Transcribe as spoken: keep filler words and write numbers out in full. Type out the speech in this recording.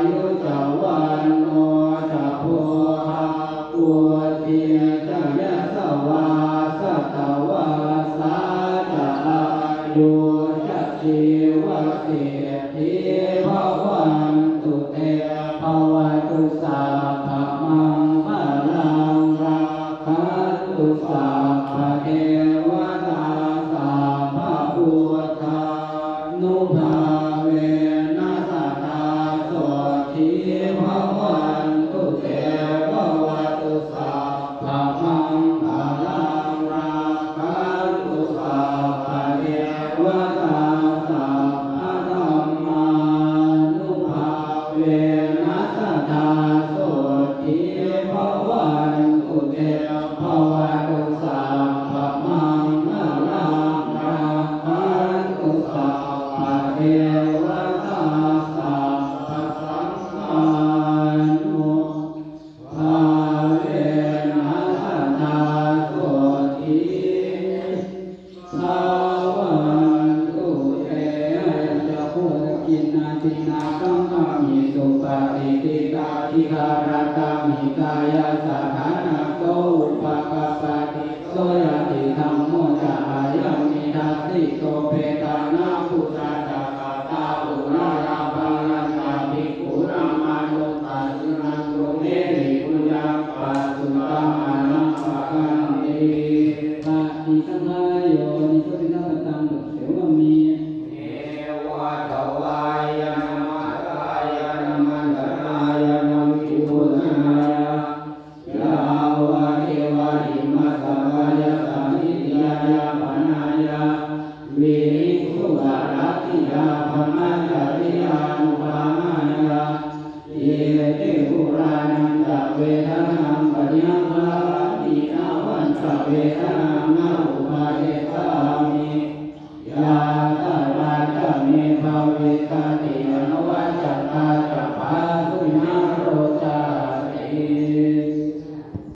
āyu ca vaṇṇo ca bhogaṃ vuḍḍhī ca yasavā satavassā ca āyū ca jīvasiddhī bhavantu te. Bhavatu sabbamaṅgalaṃ rakkhantu sabbadevatā sabbabuddhā nubhāvena sadā sotthī bhavantu te. Bhavatu sabbamaṅgalaṃ rakkhantu sabbadevatā sabbadhammānubhāvena sadā sotthī bhavantu te. Bhavatu sabbamaṅgalaṃ rakkhantu sabbadevatā sabbasaṅghānubhāvena sadā sotthī bhavantu te. Ayañca kho dakkhiṇā dinnā saṅghamhi supatiṭṭhitā dīgharattaṃ hitāyassa ṭhānaso upakappati. So ñātidhammo ca ayaṃ nidassito petāna pūjā ca katā uḷārā balañca bhikkhūnamanuppadinnaṃ tumhehi puññaṃ pasutaṃ anappakanti. Paṭisaṅkhā yoniso piṇḍapātaṃ pasevāmi. Neva davāya na madāya na maṇḍanāya na vibhūsanāya, yāvadeva imassa kāyassa ṭhitiyā yāpanāya vihiṃsuparatiyā brahmacariyānuggahāya. Iti purāṇañca vedanaṃ paṭihaṅkhāmi navañca vedanaṃ na uppādessā